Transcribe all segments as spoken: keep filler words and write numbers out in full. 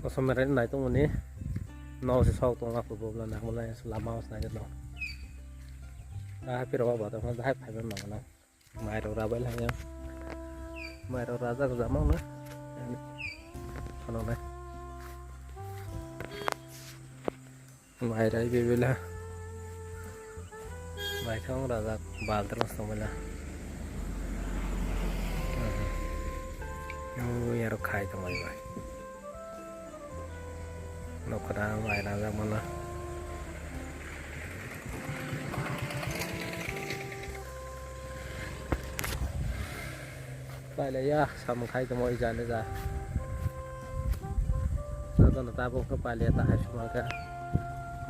Kosom merai nai tongmani. No se sok tongma kubuk na nangmani lama os nai no. Dahai piro ba tongma dahai phaiba mangana. Mai rok rabai laya. Mai rok rajak jamang na. Ano nai. Mai rai bebela. Mai thang rajak bal terus tong bela. Yo yaro khai tong mai mai. Nokra mai rajak mana. Pailaiya samung khai tongmo ijani ja. Jotono tabuk khe pailaiya ta hai suma khe.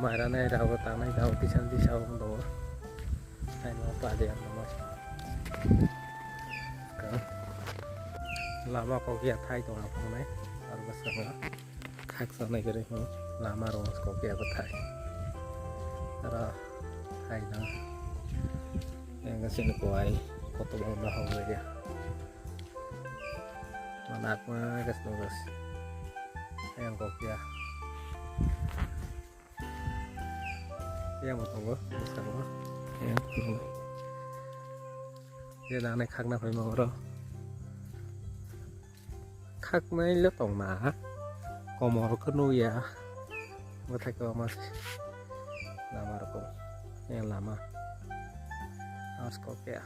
Maira nai rao tanai rao tisan tisa wng tongo. Hai no pailaiya tongmo. Lama kok ya thai tong aphang nai. Aro bwskango. Khaksa nai kwrwi hwn lama rok kok ya bwthai. Aro hai nang yang sini kuai koto bang no hok ya. Mana aku nang gas nang gas. Yang kok ya. Yang mau tunggu, sekarang yang tunggu. Dia nang naik khakna phai mau ro. Khaknai le tongna, komor khe nukya. Bwthai kwbangma se lama rokho, yang lama. Asko khe.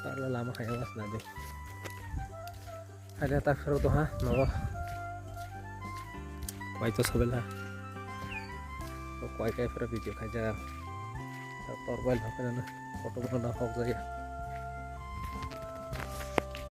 Parla lama hai was na de. Ada tak phero to ha, no. Kwai to sabela. To kwai kai phero video khai ja. Tor bai na phero na. Photo na hok ja ya.